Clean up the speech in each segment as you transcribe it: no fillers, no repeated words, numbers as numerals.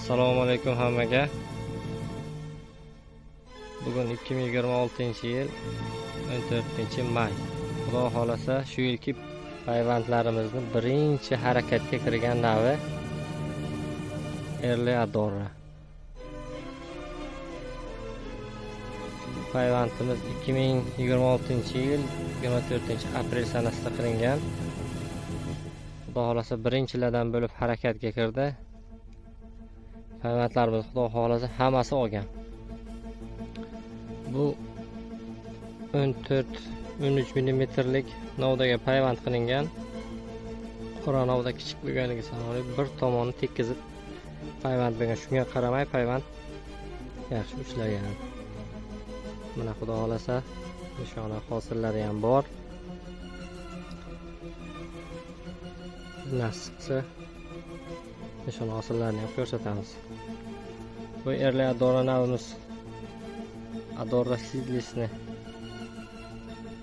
Assalomu alaykum hammaga. Bugun 2026-yil 14-may. Xudo xolasa shu yilgi payvandlarimizni birinchi harakatga kirgan navi Early Adora. Payvandimiz 2026-yil 24-aprel sanasida qilingan. Xudo xolasa birinchilardan bo'lib harakatga kirdi. Payvandlarimiz Xudo xolasa hammasi olgan. Bu 14-13 millimetrlik novdaga payvand qilingan. Qora novda kichik bo'lganligi sababli bir tomoni tekizib payvand bo'lgan. Shunga qaramay payvand yaxshi ushlagan. Mana Xudo xolasa nishona hosillari ham bor. Nasib qilsa nishona hosillarini ham ko'rsatamiz. Bu Early Adora navimiz Adora Seedless'ni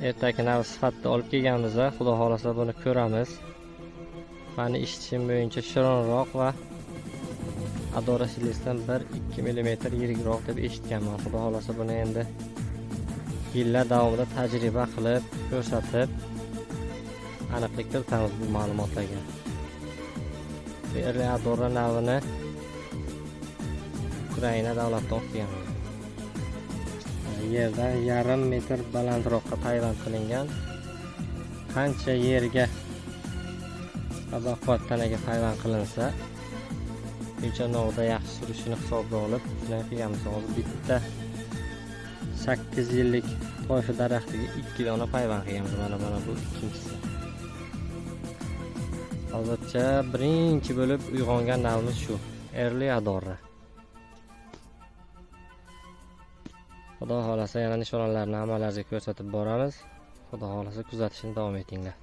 ertaki nav sifatida olib kelganmiz. Xudo xolasa buni ko'ramiz. Mani eshitishim bo'yicha shirinroq va Adora Seedless'dan 1-2 mm yirikroq deb eshitganman. Xudo xolasa buni endi yillar davomida tajriba qilib, ko'rsatib aniqlik kiritamiz bu ma'lumotlarga. Early Adora navini Ukraina davlatidan olib kelganmiz. Yerdan 0.5 metr balandroqqa payvand qilingan. Qancha yerga baquvvat tanaga payvand qilinsa, shuncha novda yaxshi surishini hisobga olib, shunday qilganmiz. Hozir bitta 8 yillik toifa daraxtiga 2 dona payvand qilganmiz. Mana bu ikkinchisi. Hozircha birinchi bo'lib uyg'ongan navimiz shu Early Adora. Xudo xolasa yana nishonalarni amallarga ko'rsatib boramiz. Xudo xolasa kuzatishni davom etinglar.